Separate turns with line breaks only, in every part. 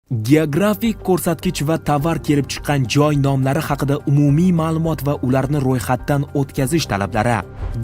Geografik ko'rsatkich va tovar kelib chiqqan joy nomlari haqida umumiy ma'lumot va ularni ro'yxatdan o'tkazish talablari.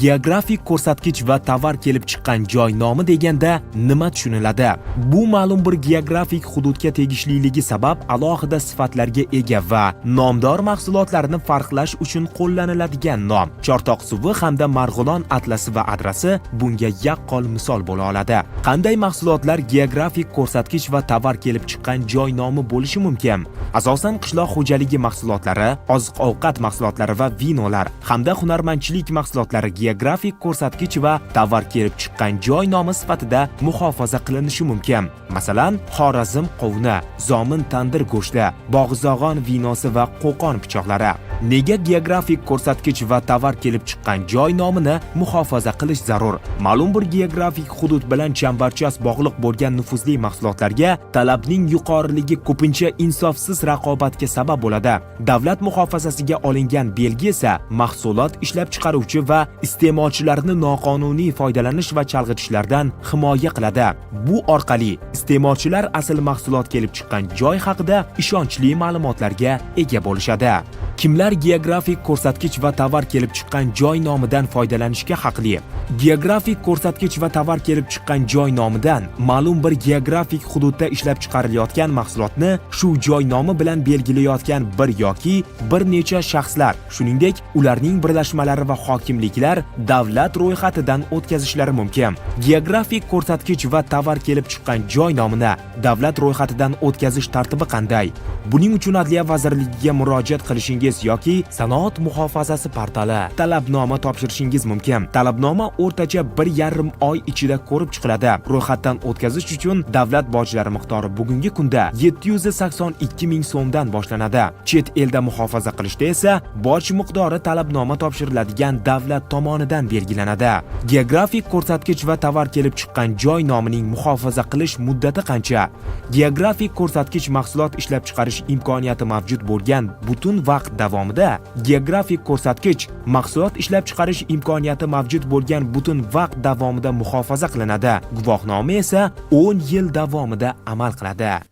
Geografik ko'rsatkich va tovar kelib chiqqan joy nomi deganda nima tushuniladi? Bu ma'lum bir geografik hududga tegishliligi sabab alohida sifatlarga ega va nomdor mahsulotlarni farqlash uchun qo'llaniladigan nom. Chortoq suvi hamda Marg'ilon atlasi va adrasi bunga yaqqol misol bo'la oladi. Qanday mahsulotlar geografik ko'rsatkich va tovar kelib chiqqan joy nomi bo'lishi mumkin? Asosan qishloq xo'jaligi mahsulotlari, oziq-ovqat mahsulotlari va vinolar hamda hunarmandchilik mahsulotlari geografik ko'rsatkich va tovar kelib chiqqan joy nomi sifatida muhofaza qilinishi mumkin. Masalan, Xorazm qovuni, Zomin tandir go'shti, Bog'zog'on vinosi va Qo'qon pichoqlari. Nega geografik ko'rsatkich va tovar kelib chiqqan joy nomini muhofaza qilish zarur? Ma'lum bir geografik hudud bilan chambarchas bog'liq bo'lgan nufuzli mahsulotlarga talabning yuqoriligi ko'pincha insofsiz raqobatga sabab bo'ladi. Davlat muhofazasiga olingan belgi esa mahsulot ishlab chiqaruvchi va iste'molchilarni noqonuniy foydalanish va chalg'itishlardan himoya qiladi. Bu orqali iste'molchilar asl mahsulot kelib chiqqan joy haqida ishonchli ma'lumotlarga ega bo'lishadi. Kimlar geografik ko'rsatkich va tovar kelib chiqqan joy nomidan foydalanishga haqli? Geografik ko'rsatkich va tovar kelib chiqqan joy nomidan ma'lum bir geografik hududda ishlab chiqarilayotgan mahsulotni shu joy nomi bilan belgilayotgan bir yoki bir necha shaxslar, shuningdek, ularning birlashmalari va hokimliklar davlat ro'yxatidan o'tkazishlari mumkin. Geografik ko'rsatkich va tovar kelib chiqqan joy nomini davlat ro'yxatidan o'tkazish tartibi qanday? Buning uchun Adliya vazirligiga murojaat qilishingiz yoki Sanoat muhofazasi portali talabnoma topshirishingiz mumkin. Talabnoma o'rtacha 1,5 oy ichida ko'rib chiqiladi. Ro'yxatdan o'tkazish uchun davlat bojlari miqdori bugungi kunda 782 ming so'mdan boshlanadi. Chet elda muhofaza qilishda esa boj miqdori talabnoma topshiriladigan davlat tomonidan belgilanadi. Geografik ko'rsatkich va tovar kelib chiqqan joy nomining muhofaza qilish muddati qancha? Geografik ko'rsatkich mahsulot ishlab chiqarish imkoniyati mavjud bo'lgan butun vaqt davomida, geografik ko'rsatkich mahsulot ishlab chiqarish imkoniyati mavjud bo'lgan butun vaqt davomida muhofaza qilinadi. Guvohnoma esa 10 yil davomida amal qiladi.